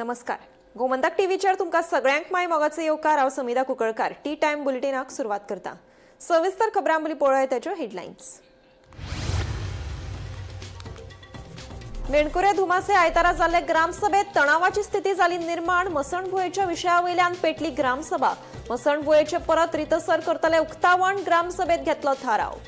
नमस्कार, गोमंतक टीव्हीचेर तुमकां सगळ्यांक माय मोगाचो येवकार. हांव समिधा कुंकळकार. टी टायम बुलेटिनाक सुरवात करता. सविस्तर खबरां पयलीं पळोवया ताच्यो हेडलायन्स. मेणकुरे धुमासे आयतारा जाल्ले ग्रामसभेत तणावाची स्थिती जाली निर्माण. मसणभुंयेच्या विशया वयल्यान पेटली ग्रामसभा. मसणभुंयेचे परत रितसर करतले उक्तावण. ग्रामसभेत घेतलो थाराव.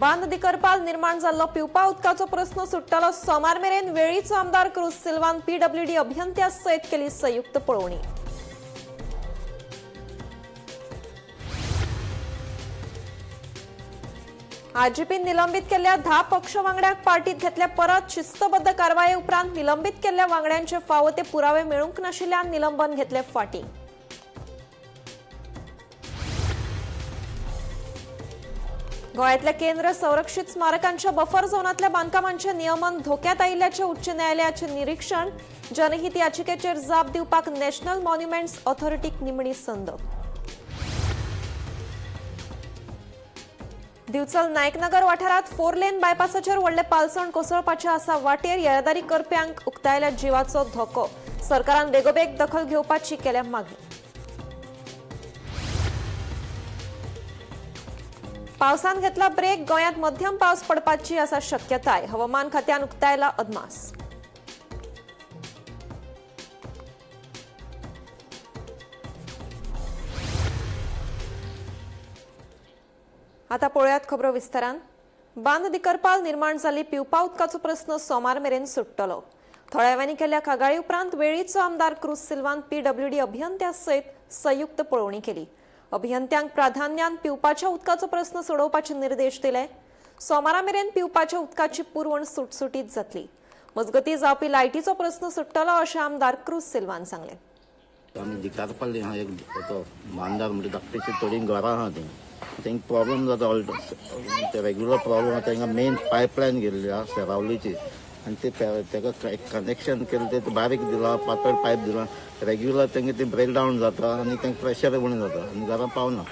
बांद दिकरपाल निर्माण जाल्लो पिवपा उदकाचो प्रस्न सुट्टलो सोमार मेरेन. वेळीचो आमदार क्रूज सिल्वान पीडब्ल्यूडी अभियंत्या सयत केली संयुक्त पळोवणी. आरजीपीन निलंबित केल्ल्या 10 पक्ष वांगड्यांक पार्टीत घेतल्या परत. शिस्तबद्ध कारवाये उपरांत निलंबित केल्ल्या वांगड्यांचे फावो ते पुरावे मेळूंक नाशिल्ल्यान निलंबन घेतले फाटीं. गोंयांतल्या केंद्र संरक्षित स्मारकांच्या बफर झोनांतल्या बांदकामांचे नियमन धोक्यात आयिल्ल्याचें उच्च न्यायालयाचें निरीक्षण. जनहित याचिकेचेर जाप दिवपाक नॅशनल मॉन्युमेंट्स ऑथॉरिटीक निमणी संद. दिवचल नायकनगर वाठारांत 4 लेन बायपासाचेर व्हडलें पालसण कोसळपाचें आसा. वाटेर येरादारी करप्यांक उक्तायल्या जिवाचो धोको. सरकारान बेगोबेग दखल घेवपाची केल्या मागणी. पावसान घेतला ब्रेक. गोंयांत मध्यम पावस पडपाची आसा शक्यताय. हवामान खात्यान उक्तायला अदमास. आता पळोवयात खबरो विस्तारान. बांद दिकरपाल निर्माण जाल्ली पिवपा उदकाचो प्रस्न सोमार मेरेन सुट्टलो. थळाव्यांनी केल्ल्या कागाळी उपरांत वेळीचो आमदार क्रूज सिल्वान पीडब्ल्यूडी अभियंत्या सयत संयुक्त पळोवणी केली. अभियंत्यांक प्राधान्यान पिवपाच्या उदकाचो प्रस्न सोडोवपाचे निर्देश दिले. सोमारा मेरेन पिवपाच्या उदकाची पुरवण सुटसुटीत जातली. मजगती जावपी लायटीचो प्रस्न सुट्टलो अशें आमदार क्रूज सिल्वान सांगलें. आमी दिकारपल्ली आहा एक तो मांदार म्हणजे धाकटीशी थोडीं घरां आहा थंय तांकां प्रॉब्लम जाता. ऑल ते रेगुलर प्रॉब्लम आहा. तांकां मेन पायपलायन गेल्ली आहा सेरावलीची आनी ते ताका कनेक्शन केलें ते बारीक दिलां, पातळ पायप दिलां. रेग्युलर तांकां ते ब्रेकडावन जाता आनी तांकां प्रेशर उणें जाता आनी घरां पावना.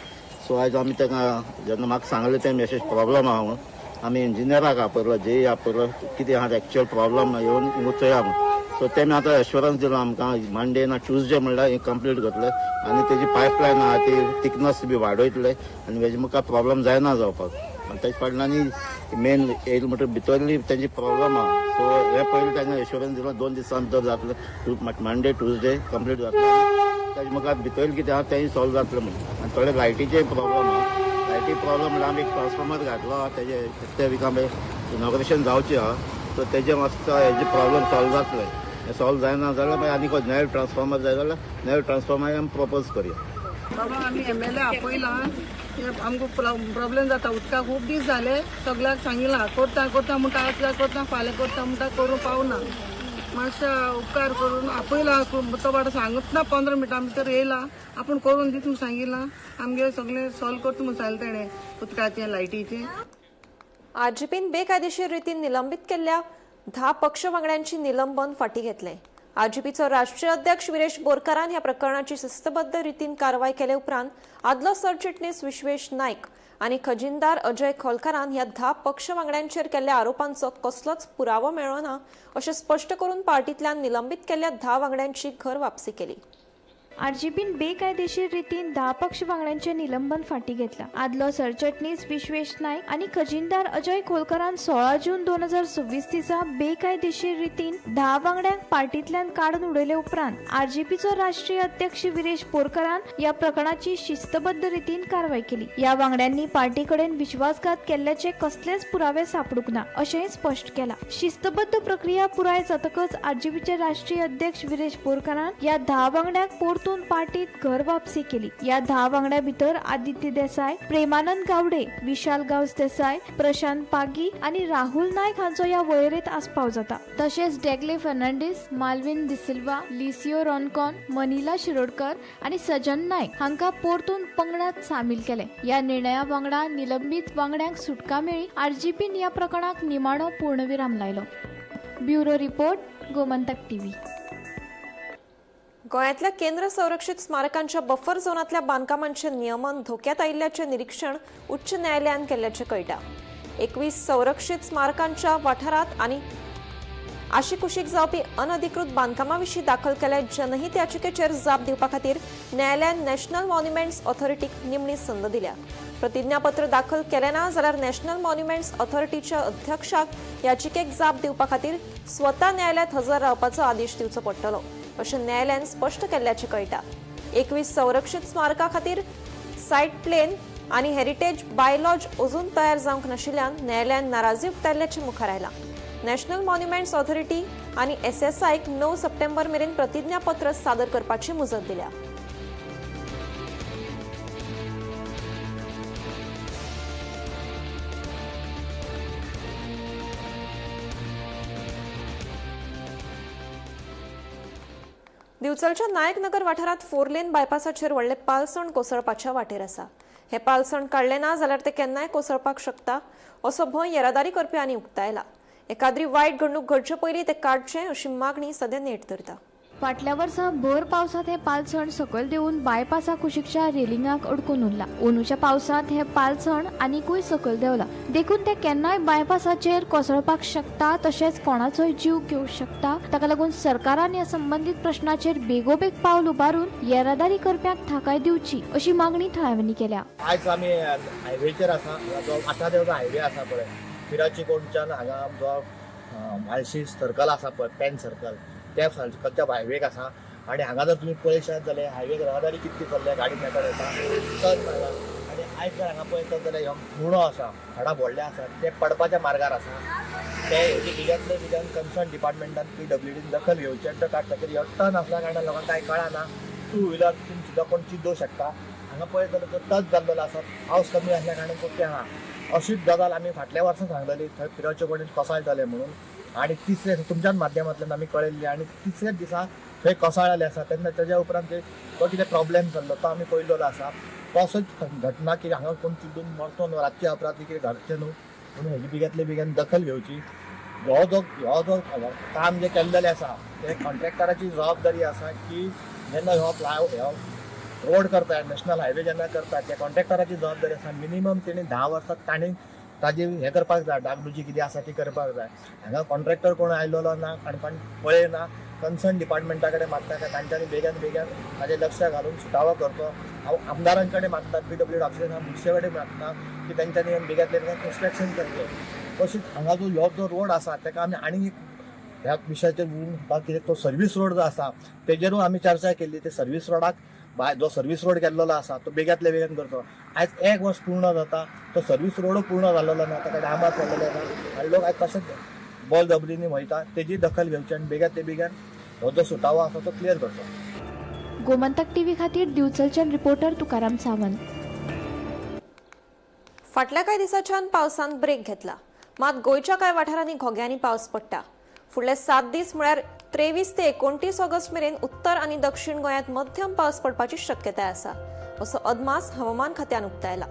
सो आयज आमी तांकां जेन्ना म्हाका सांगलें तें अशें प्रॉब्लम आहा म्हणून आमी इंजिनियराक आपयलो, जेई आपयलो, कितें आहा एक्चुअल प्रॉब्लम येवन चोया म्हणून. सो तेमी आतां एश्योरन्स दिलो आमकां मंडे ना ट्युजडे म्हणल्यार हें कंप्लीट करतले आनी तेजी पायपलायन आहा ती थिकनस बी वाडयतले आनी हेजे मुखार प्रॉब्लम जायना जावपाक. आनी तेजे फाटल्यान आनी मेन येयले म्हणटकीर भितरली तेंची प्रॉब्लम आहा. सो हे पयलीं तांकां एश्योरन्स दिलो 2 दिसां भितर जातले, मंडे ट्युजडे कंप्लीट जातले. तेजे मुखार भितर कितें आहा तेंय सॉल्व जातलें म्हणून. आनी थोडे लायटीचेय प्रॉब्लम आहा. लायटी प्रॉब्लम म्हणल्यार आमी एक ट्रान्सफॉर्मर घातलो आहा तेजे ते विका इनॉग्रेशन जावचें आहा. सो तेजे मातसो हेजे प्रॉब्लम सॉल्व जातले. हें सॉल्व जायना जाल्यार मागीर आनी नवे ट्रान्सफॉर्मर जाय जाल्यार नवे ट्रान्सफॉर्मर आमी प्रपोज करुया. बाबा आमी एमएलए आपयला, आमकां प्रॉब्लेम जाता उदकाक खूब दीस जाले. सगळ्याक सांगिलां करता करता म्हणटा, आज करता फाल्यां करता म्हणटा, करूंक पावना. मातशें उपकार करून आपयला. तो बाबा सांगत ना 15 मिनटां भितर येयला, आपूण करून दित म्हूण सांगिलां. आमगे सगळें सॉल्व करता म्हूण सांगलें तेणें उदकाचें लायटीचें. आरजीपीन बेकायदेशीर रितीन निलंबित केल्ल्या 10 पक्ष वांगड्यांची निलंबन फाटीं घेतलें. आरजीपीचो राष्ट्रीय अध्यक्ष विरेश बोरकारान ह्या प्रकरणाची शिस्तबद्ध रितीन कारवाय केले उपरांत आदलो सरचिटणीस विश्वेश नायक आनी खजिनदार अजय खोलकारान ह्या 10 पक्ष वांगड्यांचेर केल्ल्या आरोपांचो कसलोच पुरावो मेळ्ळो ना अशें स्पश्ट करून पार्टींतल्यान निलंबित केल्ल्या 10 वांगड्यांची घर वापसी केली. आरजीपीन बेकायदेशीर रितीन 10 पक्ष वांगड्यांचे निलंबन फाटीं घेतला. आदलो सरचिटणीस विश्वेश नायक आनी खजिनदार अजय खोलकरान 16 जून 2026 दिसा बेकायदेशीर रितीन 10 वांगड्यांक पार्टींतल्यान काडून उडयले उपरांत आरजीपीचो राष्ट्रीय अध्यक्ष विरेश बोरकारान ह्या प्रकरणाची शिस्तबद्ध रितीन कारवाय केली. ह्या वांगड्यांनी पार्टी कडेन विश्वासघात केल्ल्याचे कसलेच पुरावे सापडूंक ना अशेंय स्पश्ट केलां. शिस्तबद्ध प्रक्रिया पुराय जातकच आरजीपीचे राष्ट्रीय अध्यक्ष विरेश बोरकारान ह्या 10 वांगड्यांक परतून पार्टीत घर वापसी केली. या 10 वांगड्या भितर आदित्य देसाय, प्रेमानंद गावडे, विशाल गांवस देसाय, प्रशांत पागी आनी राहुल नायक हांचो ह्या वळेरेंत आस्पाव जाता. तशेंच डेगले फर्नांडीस, मालवीन डिसिल्वा, लिसियो रोनकॉन, मनीला शिरोडकर आनी सजन नायक हांकां परतून पंगडात सामील केले. ह्या निर्णया वांगडा निलंबीत वांगड्यांक सुटका मेळ्ळी. आरजीपीन ह्या प्रकरणाक निमाणो पूर्णविराम लायलो. Bureau report, Gomantak TV. गोंयांतल्या केंद्र संरक्षित स्मारकांच्या बफर झोनांतल्या बांदकामांचे नियमन धोक्यात आयिल्ल्याचें निरीक्षण उच्च न्यायालयान केल्ल्याचें कळटा. 21 संरक्षित स्मारकांच्या वाठारांत आनी आशिकुशीक जावपी अनधिकृत बांदकामा विशीं दाखल केल्ल्या जनहीत याचिकेचेर जाप दिवपा खातीर न्यायालयान नॅशनल मॉन्युमेंट्स ऑथॉरिटीक निमणी संद दिल्या. प्रतिज्ञापत्र दाखल केलें ना जाल्यार नॅशनल मॉन्युमेंट्स ऑथॉरिटीच्या अध्यक्षाक याचिकेक जाप दिवपा खातीर स्वता न्यायालयांत हजर रावपाचो आदेश दिवचो पडटलो अशें न्यायालयान स्पश्ट केल्ल्याचें कळटा. 21 संरक्षीत स्मारका खातीर सायट प्लेन आनी हेरिटेज बायलॉज अजून तयार जावंक नाशिल्ल्यान न्यायालयान नाराजी उक्तायल्ल्याचें मुखार आयलां. नॅशनल मॉन्युमेंट्स ऑथॉरिटी आनी एसएसआयक 9 सप्टेंबर मेरेन प्रतिज्ञापत्र सादर करपाची मुजत दिल्या. दिवचलच्या नायकनगर वाठारांत 4 लेन बायपासाचेर व्हडलें पालसण कोसळपाच्या वाटेर आसा. हे पालसण काडलें ना जाल्यार ते केन्नाय कोसळपाक शकता असो भंय येरादारी करप्यांनी उक्तायला. एकाद्री वायट घडणूक घडचे पयलीं ते काडचें अशी मागणी सद्या नेट धरता. फाटल्या वर्सा भर पावसांत हें पालसण सकयल देंवून बायपासा कुशीकच्या रेलिंगाक अडकून उरला. अंदूच्या पावसांत हें पालसण आनिकूय सकयल देंवला, देखून तें केन्नाय बायपासाचेर कोसळपाक शकता, तशेंच कोणाचोय जीव घेवंक शकता. ताका लागून सरकारान ह्या संबंदीत प्रश्नाचेर बेगोबेग पावल उबारून येरादारी करप्यांक थाकाय दिवची अशी मागणी थळाव्यांनी केल्या. आयज आमी हायवेचेर आसा, जो आठादेवचो हायवे आसा पळय, पिराचिकोणच्यान हांगा जो म्हाळशी सर्कल आसा पळय, पेन सर्कल, त्या सर्कलच्या हायवेक आसा. आनी हांगा जर तुमी पळयशात जाल्यार हायवेक येरादारी कितली चल्ल्या, गाडी मेकळ येता टर्न मारला. आनी आयज जर हांगा पळयतात जाल्यार हो मुणो आसा, झाडां व्हडले आसा, ते पडपाच्या मार्गार आसा. ते हेजे बेगीनले बेगीन कन्सर्न डिपार्टमेंटान PWDन दखल घेवची आनी तो काडटा. कित्याक हो टर्न आसल्या कारणान लोकांक कांय कळना, टू व्हिलर सुद्दां कोण चिड्डोवंक शकता. हांगा पळयत जाल्यार तो टच जाल्लो आसा, पावस कमी आसल्या कारणान तो आहा. अशीच गजाल आमी फाटल्या वर्सा सांगलेली थंय पिराचेकोणीन कोसळटलें म्हणून, आनी तिसरे तुमच्याच माध्यमांतल्यान आमी कळयल्ली. आनी तिसऱ्याच दिसा थंय कोसळ्ळेलें आसा. तेन्ना तेज्या उपरांत तो कितें प्रॉब्लेम जाल्लो तो आमी पळयल्लो आसा. तसोच घटना की हांगा कोण चिड्डून मरतो न्हू, रातचे अपराधी कितें घडचें न्हू म्हणून हेजी बेगींतले बेगीन दखल घेवची. हो जो काम जें केल्लेलें आसा तें कॉन्ट्रॅक्टराची जबाबदारी आसा की जेन्ना हो हो रोड करता, नॅशनल हायवे जेन्ना करता, त्या कॉन्ट्रॅक्टराची जबाबदारी आसा मिनिमम तेणी 10 वर्सां ताणें ताजी हें करपाक जाय, डागडुजी कितें आसा ती करपाक जाय. हांगा कॉन्ट्रॅक्टर कोण आयलेलो ना आनी कोण पळयना. कन्सर्न डिपार्टमेंटा कडेन मागता काय तांच्यांनी बेगीन बेगीन ताजें लक्ष घालून सुटावो करचो. हांव आमदारां कडेन मागता, PWD ऑफिसर मुख्य कडेन मागता की तांच्यांनी बेगींतले बेगीन इन्स्पेक्शन करचें. तशीच हांगा जो ह्यो जो रोड आसा ताका आमी आनी ह्या विशयाचेर उलोवपाक कितें तो सर्वीस रोड जो आसा तेजेरूय आमी चर्चा केल्ली. ते सर्वीस रोडाक जो सर्वीस रोड केल्लो आसा तो बेगींतले बेगीन करचो. आयज 1 वर्स पूर्ण जाता, तो सर्वीस रोडूय पूर्ण जाल्लो ना, ताका डांबर पडलेले आसा आनी लोक आयज तशेंच बॉल जबरीनी वयता. तेजी दखल घेवची आनी बेगींतले बेगीन हो जो सुटावो आसा तो क्लियर करचो. गोमंतक टीव्ही खातीर दिवचलच्यान रिपोर्टर तुकाराम सावंत. फाटल्या कांय दिसांच्यान पावसान ब्रेक घेतला, मात गोंयच्या कांय वाठारांनी घोग्यांनी पावस पडटा. फुडले 7 दीस म्हळ्यार 23 ते 29 ऑगस्ट मेरेन उत्तर आनी दक्षिण गोंयांत मध्यम पावस पडपाची शक्यताय आसा असो अदमास हवामान खात्यान उक्तायला.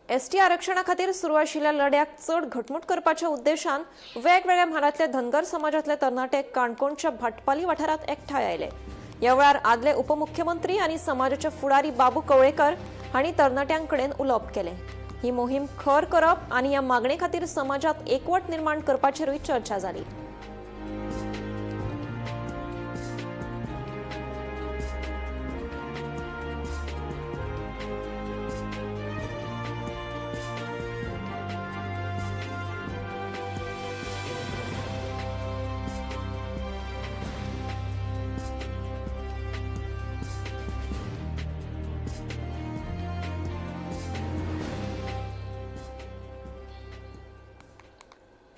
एसटी आरक्षणा खातीर सुरू आशिल्ल्या लढ्याक चड घटमूट करपाच्या उद्देशान वेगवेगळ्या म्हालांतले धनगर समाजातले तरणाटे काणकोणच्या भाटपाली वाठारांत एकठांय आयले. ह्या वेळार आदले उपमुख्यमंत्री आनी समाजाचे फुडारी बाबू कवळेकर हांणी तरणाट्यां कडेन उलोवप केलें. ही मोहीम खर करप आनी ह्या मागणे खातीर समाजात एकवट निर्माण करपाचेरूय चर्चा जाली.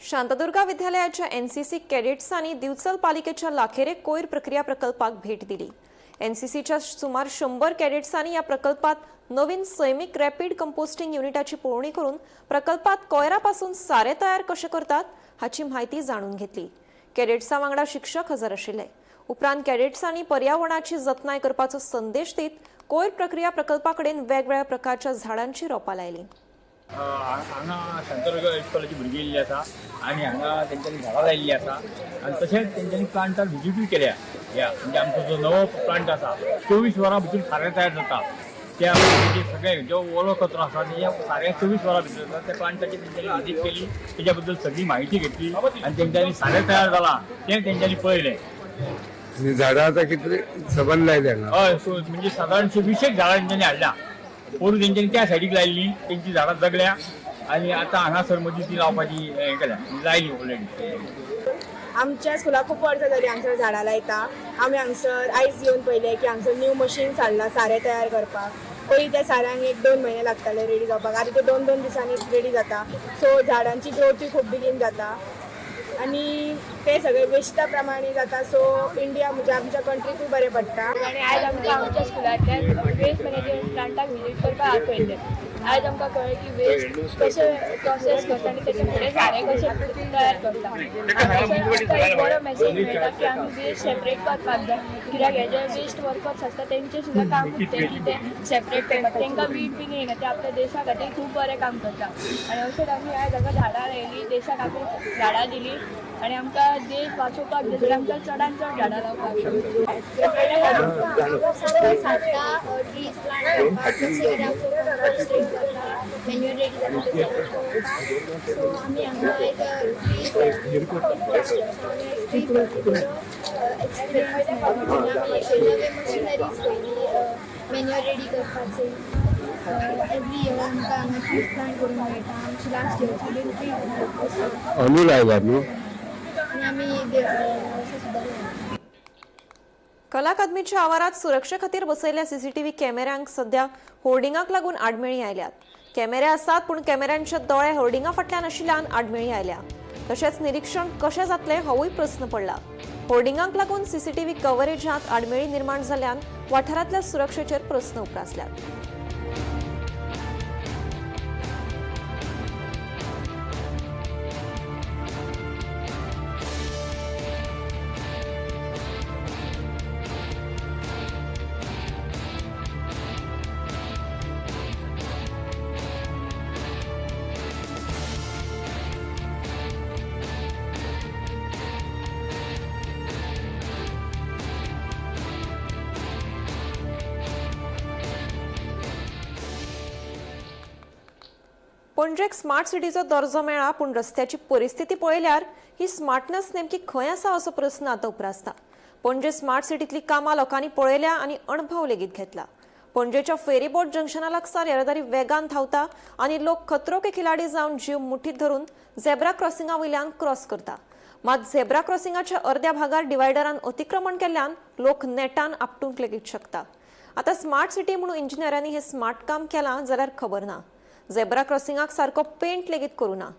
शांतादुर्गा विद्यालयाच्या एनसीसी कॅडेट्सांनी दिवचल पालिकेच्या लाखेरे कोयर प्रक्रिया प्रकल्पाक भेट दिली. एनसीसीच्या सुमार 100 कॅडेट्सांनी या प्रकल्पात नवीन सैमीक रॅपिड कंपोस्टिंग युनिटाची पळोवणी करून प्रकल्पात कोयरापासून सारे तयार कशे करतात हाची म्हायती जाणून घेतली. कॅडेट्सां वांगडा शिक्षक हजर आशिल्ले. उपरांत कॅडेट्सांनी पर्यावरणाची जतनाय करपाचो संदेश दीत कोयर प्रक्रिया प्रकल्पा कडेन वेगवेगळ्या प्रकारच्या झाडांची रोपां लायली. हांगा शांतादुर्गा इस्कॉलाची भुरगीं येयल्ली आसा आनी हांगा तेंच्यांनी झाडां लायिल्लीं आसा आनी तशेंच तेंच्यांनी प्लांटार विजिटूय केल्या. ह्या म्हणजे आमचो जो नवो प्लांट आसा 24 वरां भितर सारें तयार जाता. त्या म्हणजे सगळें जो ओलो कचरो आसा तेज्या सारें 24 वरां भितर जाता. त्या प्लांटाची तेंच्यांनी विजीट केली, तेज्या बद्दल सगळी म्हायती घेतली आनी तेंच्यांनी सारें तयार जालां तें तेंच्यांनी पळयलें. आनी झाडां आतां कितली सबंद लायल्या हांगा? हय, सो म्हणजे सादारणशे 20 झाडां तेंच्यांनी हाडल्या. पोरूं तेंच्यांनी त्या सायडीक लायल्ली, तेंची झाडां जगल्या आनी आतां हांगासर मदीं ती लावपाची हें केल्या, लायली ऑलरेडी. आमच्या स्कुलाक खूब वर्सां जाली हांगसर झाडां लायता. आमी हांगसर आयज येवन पळयलें की हांगसर न्यू मशीन्स हाडलां सारें तयार करपाक. पयलीं त्या साऱ्यांक 1-2 म्हयने लागताले रेडी जावपाक, आतां ते 2-2 दिसांनी रेडी जाता. सो झाडांची ग्रोथूय खूब बेगीन जाता आनी ते सगळे वेस्टा प्रमाणे जाता. सो इंडिया म्हणजे आमच्या कंट्रीकूय बरें पडटा. आनी आयज आमकां आमच्या स्कुलांतल्यान वेस्ट मॅनेजमेंट प्लांटाक विजीट करपाक आपयल्लें. आयज आमकां कळ्ळें की वेस्ट कशें प्रोसेस करता आनी तेचे फुडें सारें कशें तयार करता. हांगासर आमकां एक बरो मेसेज मेळटा की आमी वेस्ट सेपरेट करपाक जाय, कित्याक हे जे वेस्ट वर्कर्स आसता तेंचें सुद्दां काम उरतें की ते सेपरेट करपाक. तांकां वीट बीन येयना, ते आपल्या देशा खातीर खूब बरें काम करता. आनी अशेंच आमी आयज हांगा झाडां लायलीं, देशाक आमी झाडां दिलीं आनी आमकां देश वाचोवपाक जाय जाल्यार आमकां चडान चड झाडां लावपाक जाय. ट्रीज प्लांट करपाक, जशें कंपोस्टिंग करता, मेन्युअर रेडी जाता तें सगळें पळोवपाक. सो आमी हांगा एक ट्रीज एक्सपिरियन्स मेळ्ळो. आमी नवे मशिनरीज पळयली मेन्युअर रेडी करपाचे. एवरी इयर आमकां हांगा ट्रीज प्लांट करूंक मेळटा. आमची लास्ट इयरची बीन ट्रीज अंदू लायल्या न्हू? आनी आमी अशें सुद्दां लायला. कला अकादमीच्या आवारात सुरक्षे खातीर बसयल्ल्या सीसीटीव्ही कॅमेऱ्यांक सध्या होर्डिंगाक लागून आडमेळी आयल्यात. कॅमेरे आसात पूण कॅमेऱ्यांचे दोळे होर्डिंगा फाटल्यान आशिल्ल्यान आडमेळी आयल्या. तशेंच निरीक्षण कशें जातलें होवूय प्रस्न पडला. होर्डिंगाक लागून सीसीटीव्ही कव्हरेजांत आडमेळी निर्माण जाल्ल्यान वाठारांतल्या सुरक्षेचेर प्रस्न उप्रासल्यात. पणजेक स्मार्ट सिटीचो दर्जो मेळ्ळा पूण रस्त्याची परिस्थिती पळयल्यार ही स्मार्टनेस नेमकी खंय आसा असो प्रस्न आतां उप्रासता. पणजे स्मार्ट सिटींतली कामां लोकांनी पळयल्या आनी अणभव लेगीत घेतला. पणजेच्या फेरीबोट जंक्शना लागसार येरादारी वेगान धांवता आनी लोक खतरो के खिलाडी जावन जीव मुठीत धरून झेब्रा क्रॉसिंगा वयल्यान क्रॉस करता. मात झेब्रा क्रॉसिंगाच्या अर्द्या भागार डिवायडरान अतिक्रमण केल्ल्यान लोक नेटान आपटूंक लेगीत शकता. आतां स्मार्ट सिटी म्हणून इंजिनियरांनी हें स्मार्ट काम केलां जाल्यार खबर ना. झेब्रा क्रॉसिंगाक सारको पेंट लेगीत करूं ना,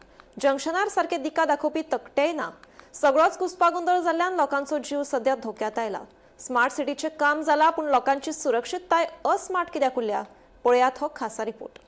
जंक्शनार सारके दिका दाखोवपी तकटेय ना. सगळोच घुस्पागोंदळ जाल्ल्यान लोकांचो जीव सध्या धोक्यात आयला. स्मार्ट सिटीचें काम जाला पूण लोकांची सुरक्षितताय अस्मार्ट कित्याक उरल्या पळयात हो खासा रिपोर्ट.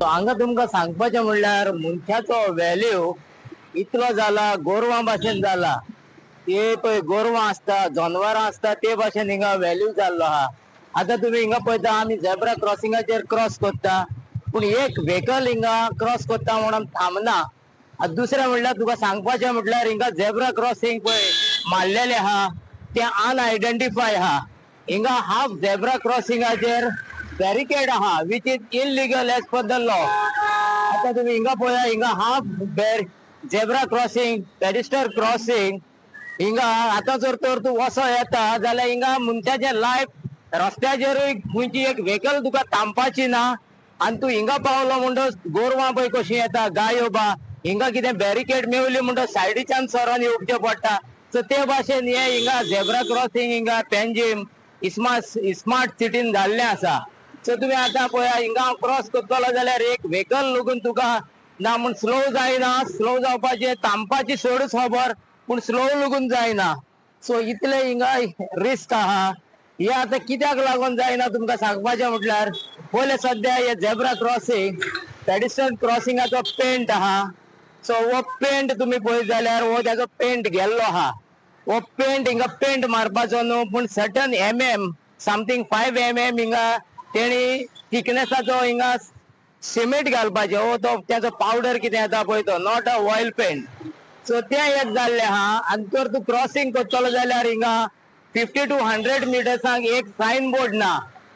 हांगा तुमकां सांगपाचें म्हणल्यार मनशाचो व्हॅल्यू इतलो जाला, गोरवां भाशेन जाला. ते पळय गोरवां आसता, जनावरां आसता, ते भाशेन हिंगा व्हॅल्यू जाल्लो आहा. आतां तुमी हिंगा पळयता आमी झेब्रा क्रॉसिंगाचेर क्रॉस करता पूण एक व्हेकल हिंगा क्रॉस करता म्हणून थांबना. आतां दुसरें म्हणल्यार तुका सांगपाचें म्हटल्यार हिंगा झेब्रा क्रॉसिंग पळय मारलेलें आहा तें अनआयडेंटिफाय आहा. हिंगा हाफ झेब्रा क्रॉसिंगाचेर बॅरिकेड आहा which is illegal as per the law. आता तुम्ही हिंगा पळया, हिंगा half zebra crossing, pedestrian crossing हिंगा आता जर तर तूं वसो येता जाल्यार हिंगा मनशाचें लायफ रस्त्याचेरूय खंयची एक व्हेकल तुका थांबपाची ना. आनी तूं हिंगा पावलो म्हणटच गोरवां पळय कशीं येता, गायो बा हिंगा कितें बॅरिकेड मेवली म्हणटच सायडीच्यान सरोन येवचें पडटा. सो ते भाशेन हे हिंगा झेब्रा क्रॉसिंग हिंगा पेंजीम स्मार्ट सिटीन जाल्लें आसा. सो तुमी आतां पळया हिंगा क्रॉस करतलो जाल्यार एक व्हेकल लागून तुका ना म्हूण स्लो जायना, स्लो जावपाचें थांबपाची चडूच खबर पूण स्लो लागून जायना. सो इतले हिंगा रिस्क आहा. हे आतां कित्याक लागून जायना तुमकां सांगपाचें म्हटल्यार पयले सद्या हे झेब्रा क्रॉसिंग पेडिस्ट्रियन क्रॉसिंगाचो पेंट आहा. सो हो पेंट तुमी पळयत जाल्यार हो ताजो पेंट गेल्लो आहा. हो पेंट हिंगा पेंट मारपाचो न्हू पूण सर्टन mm समथींग 5 mm हिंगा तेणी थिकनेसाचो हिंगा सिमेंट घालपाचें हो तो ताजो पावडर कितें येता पळय तो not a oil paint. So तें एक जाल्लें आहा. आनी जर तूं क्रॉसिंग करतलो जाल्यार हिंगा 50 to 100 मिटर्सांक एक सायन बोर्ड ना.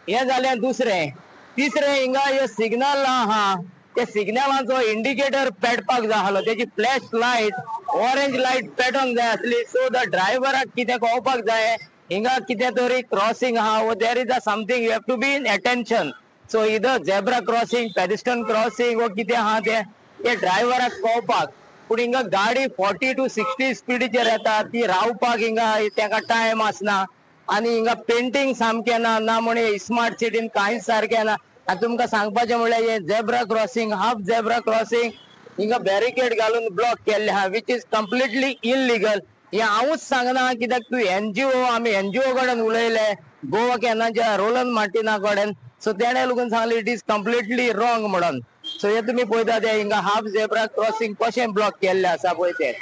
हें जालें दुसरें. तिसरें हिंगा हे सिग्नल आहा ते सिग्नलाचो इंडिकेटर पेटपाक जाय आसलो, तेजी फ्लॅश लायट ऑरेंज लायट पेटोवंक जाय आसली. सो the ड्रायव्हराक कितें कळपाक जाय हिंगा कितें तरी क्रॉसिंग आहा वो there is a something you have to be in attention. So either zebra crossing pedestrian crossing वो कितें आहा ते ड्रायव्हराक कळपाक. पूण हिंगा गाडी 40 to 60 स्पिडीचेर येता ती रावपाक हिंगा तेका टायम आसना आनी हिंगा पेंटींग सामकें ना, ना म्हण स्मार्ट सिटीन कांयच सारकें ना. आनी तुमकां सांगपाचें म्हणल्यार हे zebra crossing half zebra crossing हिंगा बॅरिकेड घालून ब्लॉक केल्ले आहा which is completely illegal. हें हांवूच सांगना कित्याक तूं एनजीओ आमी एनजीओ कडेन उलयले गोवा कॅनाच्या रोलन मार्टिना कडेन. सो तेणें लागून सांगलें it is completely wrong म्हणून. सो हे तुमी पळयता ते हिंगा हाफ झेब्रा क्रॉसिंग कशें ब्लॉक केल्लें आसा पळय तें.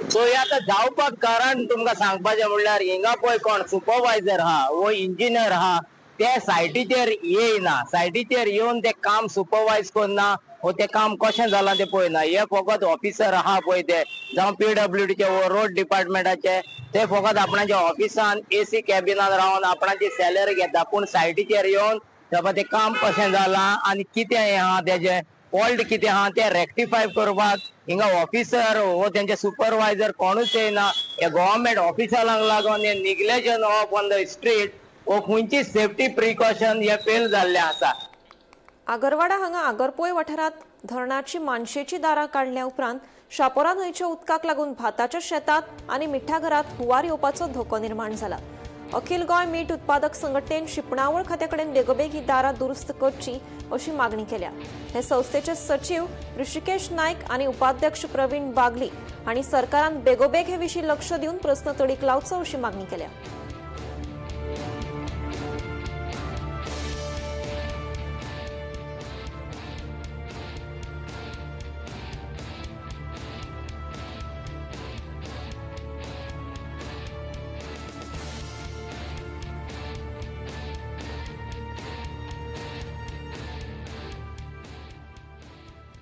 सो हे आतां जावपाक कारण तुमकां सांगपाचें म्हणल्यार हिंगा पळय कोण सुपरवायझर आहा वो इंजिनियर आहा ते सायटीचेर येयना, सायटीचेर येवन ते काम सुपरवायज करना वो तें काम कशें जालां तें पळयना. हे फकत ऑफिसर आहा पळय ते जावं पीडब्ल्यूडीचे वो रोड डिपार्टमेंटाचे ते फकत आपणाच्या ऑफिसान एसी कॅबिनान रावन आपणाची सॅलरी घेता पूण सायटीचेर येवन बाबा तें काम कशें जालां आनी कितें आहा तेजें फॉल्ट कितें आहा तें रेक्टिफाय करपाक हिंगा ऑफिसर वो तेंचे सुपरवायझर कोणूच येयना. हे गव्हर्मेंट ऑफिसरांक लागून हे निग्लेशन ऑफ ऑन the street वो खंयची सेफ्टी प्रिकॉशन हे फेल जाल्लें आसा. आगरवाडा हांगा आगरपोय वाठारांत धरणाची मानशेची दारां काडल्या उपरांत शापोरा न्हंयच्या उदकाक लागून भाताच्या शेतांत आनी मिठागरात हुंवार येवपाचो धोको निर्माण जाला. अखिल गोंय मीठ उत्पादक संघटनेन शिंपणावळ खात्या कडेन बेगोबेग ही दारां दुरुस्त करची अशी मागणी केल्या. हे संस्थेचे सचीव ऋषिकेश नायक आनी उपाध्यक्ष प्रवीण बागली हांणी सरकारान बेगोबेग हे विशीं लक्ष दिवन प्रस्न तडीक लावचो अशी मागणी केल्या.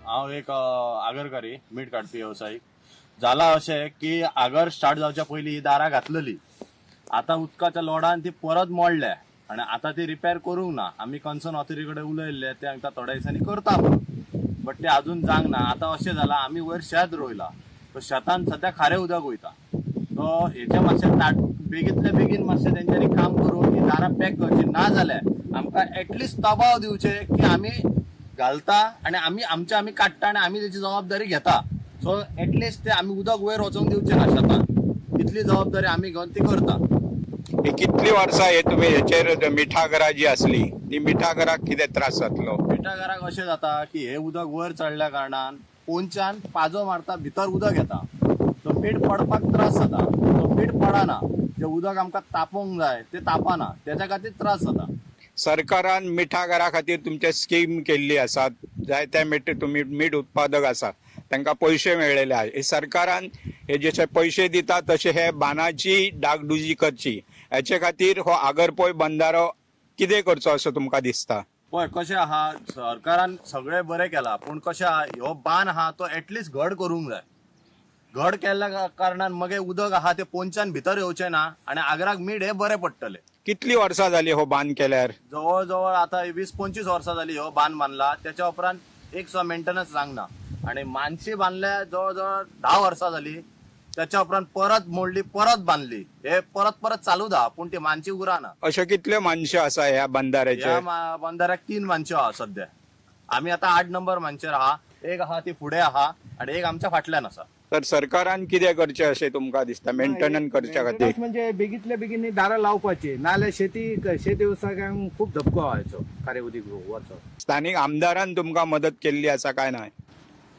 हांव एक आगरकारी मीठ काडपी वेवसायीक. जाला अशें की आगर स्टार्ट जावच्या पयलीं ही दारां घातलेली, आतां उदकाच्या लोडान ती परत मोडल्या आनी आतां ती रिपेर करूंक ना. आमी कन्सर्न ऑथॉरिटी कडेन उलयल्ले, ते आमकां थोड्या दिसांनी करता म्हणून, बट ते अजून जावंक ना. आतां अशें जालां आमी वयर शेत रोयलां, तो शेतान सद्या खारें उदक वयता, तो हेचें मातशें बेगींतल्या बेगीन मातशें तेंच्यांनी काम करून ही दारां पॅक करची, ना जाल्यार आमकां एटलिस्ट दबाव दिवचे की आमी घालता आनी आमी आमचे आमी काडटा आनी आमी तेची जबाबदारी घेता. सो एटलिस्ट ते आमी उदक वयर वचोंक दिवचे ना शेतान, इतली जबाबदारी आमी घेवन ती करता. कितली वर्सां हे तुमी हेचेर मिठागरां जी आसली ती मिठागराक कितें त्रास जातलो? मिठागराक अशें जाता की हे उदक वयर चडल्या कारणान पोंच्यान पाजो मारता, भितर उदक येता, तो मीठ पडपाक त्रास जाता, तो मीठ पडना, जे उदक आमकां तापोवंक जाय ते तापना, तेच्या खातीर त्रास जाता. सरकारान मिठागरा खातीर तुमचे स्कीम केल्ली आसा, जायते मीठ तुमी मीठ उत्पादक आसा तांकां पयशे मेळ्ळेले आहा. हे सरकारान हे जशे पयशे दिता तशे हे बांदाची डागडुजी करची, हेचे खातीर हो आगरपोय बंदारो कितें करचो असो तुमकां दिसता? पळय कशें आहा, सरकारान सगळें बरें केलां, पूण कशें आहा हो बांद आहा तो एटलिस्ट घड करूंक जाय. घड केल्ल्या कारणान मगीर उदक आहा तें पोंच्यान भितर येवचें ना आनी आगराक मीठ हें बरें पडटलें. कितली वर्सां जाली हो बांद केल्यार? जवळ जवळ आतां 20-25 वर्सां जाली हो बांद बांदला, त्याच्या उपरांत एक सुद्दां मेंटेनन्स जावंक ना. आनी मानशी बांदल्या जवळ जवळ 10 वर्सां जाली, त्याच्या उपरांत परत मोडली, परत बांदली, हे परत परत चालू दा, पूण ती मानशी उरना. अश्यो कितल्यो मानश्यो आसा ह्या बंदाऱ्याचेर? ह्या बंदाऱ्याक 3 मानश्यो आहा सद्या. आमी आतां 8 नंबर मानशेर आहा, एक आहा ती फुडें आहा आनी एक आमच्या फाटल्यान आसा. तर सरकारान कितें करचें अशें तुमकां दिसता मेंटेनन्स करच्या खातीर? म्हणजे बेगीतल्या बेगीन दारां लावपाची, नाजाल्यार शेती वेवसायांक खूब धपको व्हायचो, खारें उदीक वचो. स्थानीक आमदारान तुमकां मदत केल्ली आसा काय ना?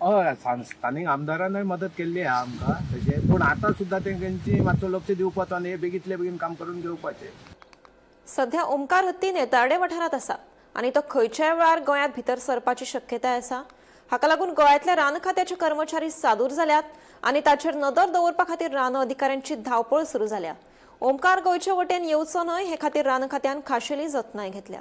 हय, स्थानीक आमदारानूय मदत केल्ली आहा आमकां तशें, पूण आतां सुद्दां तेंची मातसो लक्ष दिवपाचो आनी हे बेगीतले बेगीन काम करून घेवपाचें. सध्या ओमकार हत्ती नेतार्डे वाठारांत आसा आनी तो खंयच्याय वेळार गोंयांत भितर सरपाची शक्यताय आसा. हाका लागून गोंयांतल्या रान खात्याचे कर्मचारी सादूर जाल्यात आनी ताचेर नदर दवरपा खातीर रान अधिकाऱ्यांची धांवपळ सुरू जाल्या. ओमकार गोंयचे वटेन येवचो न्हय हे खातीर रान खात्यान खाशेली जतनाय घेतल्या.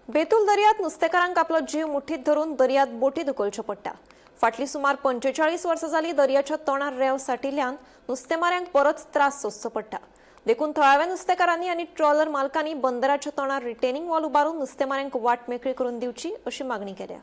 बेतूल दर्यात नुस्तेकारांक आपलो जीव मुठीत धरून दर्यात बोटी धुकलच्यो पडटा. फाटली सुमार 45 वर्सां जाली दर्याच्या तोंडार रेंव साठिल्ल्यान नुस्तेमाऱ्यांक परत त्रास सोंसचो पडटा. देखून थळाव्या नुस्तेकारांनी आनी ट्रॉलर मालकांनी बंदराच्या तोंडार रिटेनिंग वॉल उबारून नुस्तेमाऱ्यांक वाट मेकळी करून दिवची अशी मागणी केल्या.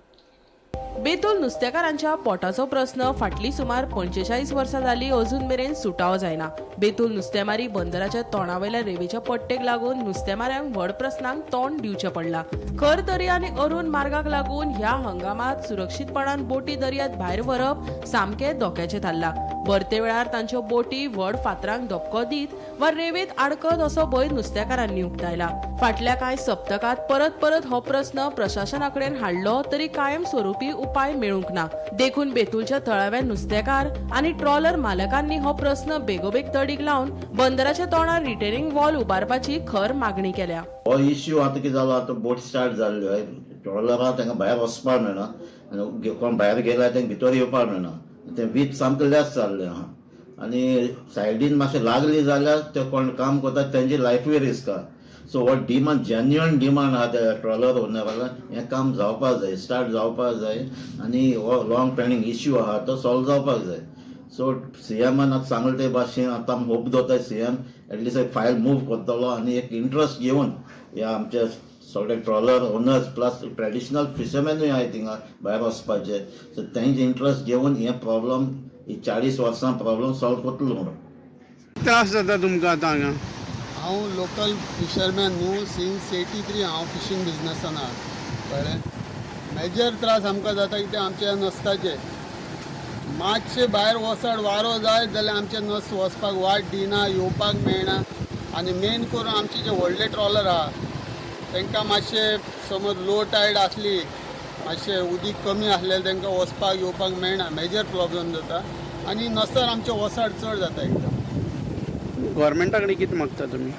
बेतूल नुस्तेकारांच्या पोटाचो प्रस्न फाटली सुमार 45 वर्सां जाली अजून मेरेन सुटावो जायना. बेतूल नुस्तेमारी बंदराच्या तोंडावयल्या रेवेच्या पट्टेक लागून नुस्तेमाऱ्यांक व्हड प्रस्नांक तोंड दिवचें पडलां. खर दर्या आनी अरुण मार्गाक लागून ह्या हंगामांत सुरक्षीतपणान बोटी दर्यांत भायर व्हरप सामकें धोक्याचें थारलां. भरते वेळार तांच्यो बोटी व्हड फातरांक धपको दीत वा रेवेंत आडकत असो भंय नुस्तेकारांनी उक्तायला. फाटल्या कांय सप्तकांत परत परत हो प्रस्न प्रशासना कडेन हाडलो तरी कायम स्वरुपी उपाय मेळूंक ना. देखून बेतूलच्या थळाव्या नुस्तेकार आनी ट्रॉलर मालकांनी हो प्रस्न बेगोबेग तडीक लावन बंदराच्या तोंडार रिटेनिंग वॉल उबारपाची खर मागणी केल्या. हो इश्यू आतां कितें जालो, आतां बोट स्टार्ट जाल्ल्यो ट्रॉलरां तांकां भायर वचपाक मेळना आनी कोण भायर गेल्यार तांकां भितर येवपाक मेळना. तें वीज सामकें लेस जाल्लें आहा आनी सायडीन मातशें लागली जाल्यार ते कोण काम करता तेंची लायफूय रिस्क आहा. सो हो डिमांड, जेन्युअन डिमांड आहा त्या ट्रॉलर ओनराक, हें काम जावपाक जाय, स्टार्ट जावपाक जाय आनी हो लॉंग पेंडींग इश्यू आहा तो सॉल्व जावपाक जाय. सो सीएमान आतां सांगलें ते भाशेन आतां आमी होप दवरता सीएम एटलिस्ट एक फायल मूव करतलो आनी एक इंट्रस्ट घेवन ह्या आमच्या सगळे ट्रॉलर ओनर्स प्लस ट्रेडिशनल फिशरमॅनूय आहाय थिंगा भायर वचपाचे, सो तेंचे इंट्रस्ट घेवन हे प्रॉब्लम ही 40 वर्सां प्रॉब्लम सॉल्व करतलो म्हणून. त्रास जाता तुमकां आतां हांगा? हांव लोकल फिशरमॅन न्हू, सिन्स 83 हांव फिशींग बिजनसान आहा. कळ्ळें, मेजर त्रास आमकां जाता की ते आमच्या नस्ताचे मातशे भायर वचड वारो जायत जाल्यार आमचे नस वचपाक वाट दिना, येवपाक मेळना. आनी मेन करून आमचे जे व्हडले ट्रॉलर आहा तांकां मातशे समज लो टायड आसली, मातशें उदीक कमी आसलें तांकां वचपाक येवपाक मेळना, मेजर प्रॉब्लम जाता. आनी नसर आमचे वसाड चड जाता एकदम. गव्हर्मेंटा कडेन कितें मागता तुमी?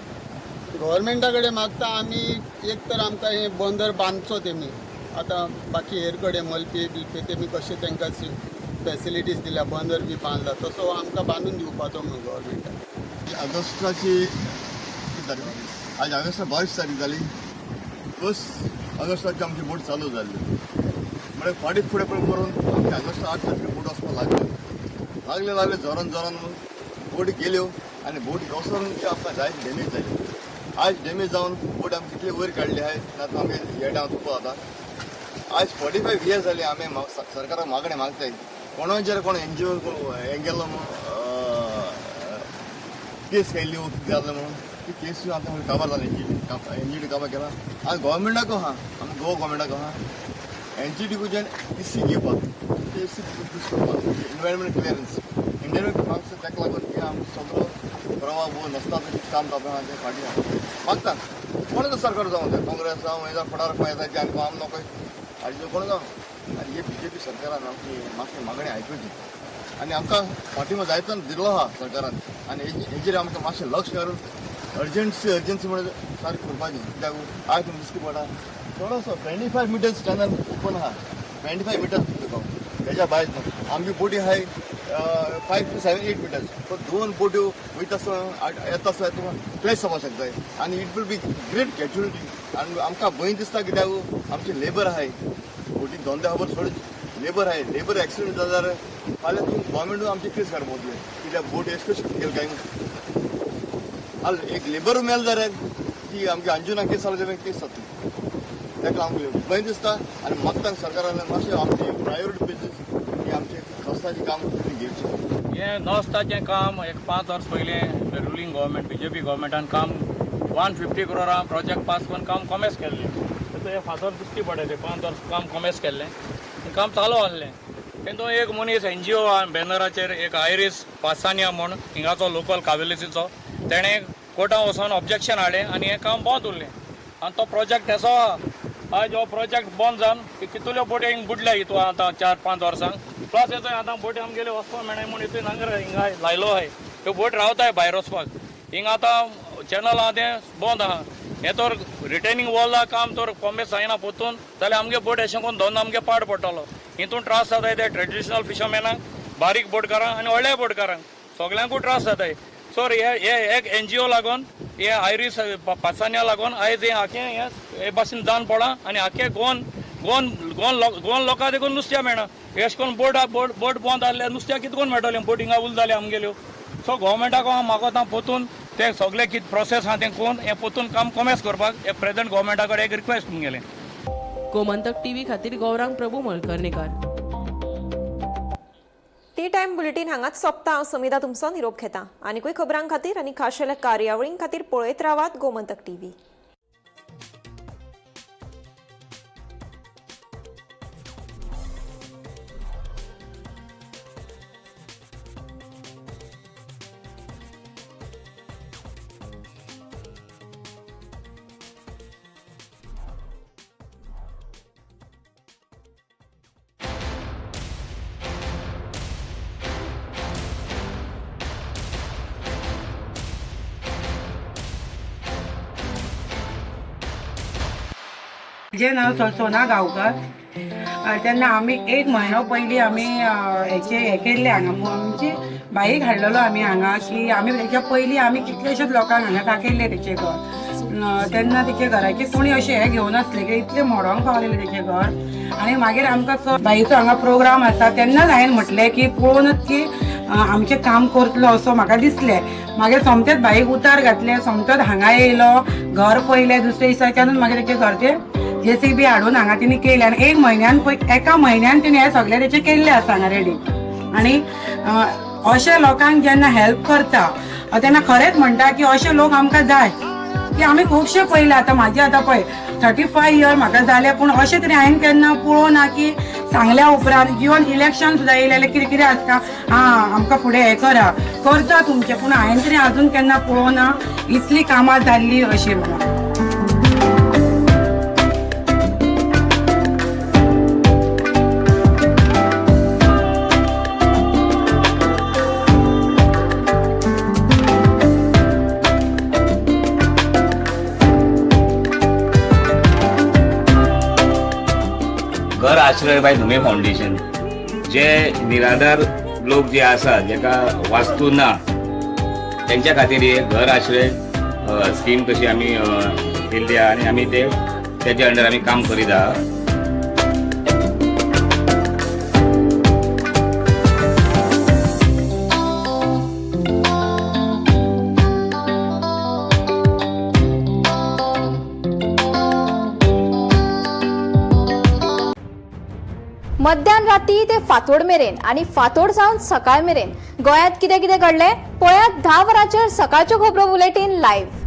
गव्हर्मेंटा कडेन मागता आमी, एक तर आमकां हें बंदर बांदचो तेमी, आतां बाकी हेर कडेन मलपे बिलपे तेमी कशें तांकां फेसिलिटीज दिल्या, बंदर बी बांदला तसो आमकां बांदून दिवपाचो म्हणून गव्हर्मेंटान. ऑगस्टाची तारीख, आज ऑगस्टा 22 तारीख जाली. 1 ऑगस्टाची आमची बोट चालू जाल्ली, म्हळ्यार फाटीं फुडें पळय करून आमची ऑगस्टा 8 तारखे बोट वचपाक लागली. लागले लागले जोरान जोरान बोटी गेल्यो आनी बोट वचून आमकां जायत डॅमेज जाली. आज डॅमेज जावन बोट आमी कितले वयर काडली आहाय ना तो आमगे येडा चुको जाता. आज 45 इयर्स जाली आमी सरकाराक मागणें मागताय, कोणाचेर कोण एनजीओ हें गेलो म्हणून केस केल्ली कितें जालें म्हणून ती केसूय आतां काबार जाली, एनजीटी काबार केला. आनी गोवोरमेंटाक आहा, आमी गोवा गोवोरमेंटाक आहा एनजीटी कुच्यान इसी घेवपाक, ते इसी प्रोड्यूस करपाक एनवायरमेंट क्लियरन्स, एनवायरमेंट क्लियरन्स ताका लागून की आमी सगळो प्रवाह नसता काम जावपा आहा तें फाटीं आहा मागता. कोण सरकार जावं तें काँग्रेस जावं हें जावं फुडार येता ते आनी आम नोको हाजें कोण जावं. आनी हे बीजेपी सरकारान आमची मातशी मागणी आयकुची आनी आमकां फाटीं जायतो दिल्लो आहा सरकारान आनी हेजेर आमकां मातशें लक्ष घालून अर्जंसी अर्जंसी म्हणून सारकें करपाचें. कित्याक आज तुमकां दिसती पडटा थोडोसो 25 मिटर्स चॅनल ओपन आहा, 25 मिटर्स तेज्या भायर आमची बोटी आहाय 5 to 7, 8 meters. So दोन बोट्यो वयता आसतना येता आसतना तुका क्लॅश जावपाक शकता आनी it will be great casualty. आनी आमकां भंय दिसता कित्याक आमचे लेबर आहाय बोटी धंदे खबर सोड लेबर आहाय, लेबर एक्सिडंट जाल्यार फाल्यां तूं गोवोरमेंटूय आमची केस काडपा वतलें कित्याक बोट एश कशी गेली काय म्हणून. एक लेबर मेल जाल्यार ती आमगे अंजुना केस जाल्यार केस जातली. ताका आमकां भंय दिसता आनी मागता सरकारान मातशें आमची प्रायोरिटी बेसीस ही आमचे नोस्ताचें काम तुमी घेवचें. हें नोस्ताचें काम एक 5 वर्स पयलीं रुलींग गव्हर्मेंट बीजेपी गव्हर्मेंटान काम 150 करोडां प्रोजेक्ट पास करून काम कॉमेस केल्लें. हे फातर दिश्टी पडले 5 वर्स काम कॉमेस केल्लें, काम चालू आहलें. तेतून एक मनीस एनजीओ बॅनराचेर एक आयरीस पासानिया म्हूण हिंगाचो लोकल कावेलीचो तेणें कोर्टान वचोन ऑब्जेक्शन हाडलें आनी हें काम बंद उरलें. आनी तो प्रोजेक्ट असो आयज हो प्रोजेक्ट बंद जावन कितल्यो बोटी हिंग बुडल्या हितून आतां 4-5 वर्सांक. प्लस येतोय आतां बोटी आमगेल्यो वचपाक मेळनाय म्हूण हितून नांगर हिंगा लायलो आहाय, त्यो बोट रावताय भायर वचपाक. हिंग आतां चॅनल आहा तें बंद आहा. हें तर रिटेनिंग वॉल काम तर कॉमेस जायना पोतून जाल्यार आमगे बोट अशें करून दोन आमगे पाड पडटलो. हितून त्रास जाताय ते ट्रेडिशनल फिशरमॅनाक, बारीक बोटकारांक आनी व्हडल्या बोटकारांक सगल्यांकूय त्रास जाताय. सो हे एक एनजीओ लागून हे आयरीस पासान्या लागून आयज हें आखे हे भाशेन जावन पडलां आनी आखे गोवन गोवन गोवन गोवन लोकांक देखून नुस्त्या मेळना. अशें करून बोट बोट बोट बंद आहले नुस्त्या कितें करून मेळटलें, बोट हिंगा उल जाले आमगेल्यो. सो गव्हर्मेंटाक हांव मागोता पोतून ते सगळे कितें प्रोसेस आहा तें करून हें पोतून काम कॉमेस करपाक हे प्रेझेंट गव्हर्मेंटा कडेन एक रिक्वेस्ट तुमगेलें. गोमंतक टीव्ही खातीर Gaurang Prabhu Malkarnekar. Tea time bulletin हांगाच सोंपता. हांव समिधा तुमचो निरोप घेता. आनीकूय खबरां खातीर आनी खाशेल्या कार्यावळीं खातीर पळयत रावात गोमंतक टीव्ही. म्हजें नांव सोना गांवकर. तेन्ना आमी 1 म्हयनो पयलीं आमी हेचे हें केल्लें हांगा, आमची बाईक हाडलेलो आमी हांगा की आमी तेच्या पयलीं आमी कितलेशेच लोकांक हांगा दाखयल्लें तेचें घर. तेन्ना तेच्या घराचे कोणी अशें हें घेवन आसलें की इतलें मोडोंक पावलेलें तेचें घर. आनी मागीर आमकां बाईचो हांगा प्रोग्राम आसा तेन्नाच हांवें म्हटलें की पळोवनच की आमचें काम करतलो असो म्हाका दिसलें. मागीर सोमतेच बाईक उतार घातलें, सोमतोच हांगा येयलो, घर पळयलें दुसऱ्या दिसाच्यानूच मागीर तेचें घर तें जेसीबी हाडून हांगा तिणें केलें. आनी एका म्हयन्यान तिणें हें सगळें तेचें केल्लें आसा हांगा रेडी. आनी अशे लोकांक जेन्ना हेल्प करता तेन्ना खरेंच म्हणटा की अशे लोक आमकां जाय की आमी खुबशे पळयले. आतां म्हाजे आतां पळय 35 इयर म्हाका जाले, पूण अशें तरी हांवें केन्ना पळोवना ना की सांगल्या उपरांत इवन इलेक्शन सुद्दां येयलें जाल्यार कितें कितें आसता, आं आमकां फुडें हें करा करता तुमचें, पूण हांवें तरी आजून केन्ना पळोवना इतली कामां जाल्लीं अशीं म्हणून. घर आश्रय बाय धुमे फाउंडेशन जे निराधार लोक जे आसा जेका वास्तू ना तेंच्या खातीर हे घर आश्रय स्कीम कशी आमी केल्ली आहा आनी आमी ते तेच्या अंडर आमी काम करीत आहा. मध्यान राती ते फांतोड मेरेन आनी फांतोड जावन सकाळ मेरेन गोंयांत कितें कितें घडलें पळयात 10 वरांचेर सकाळच्यो खबरो बुलेटीन लायव्ह.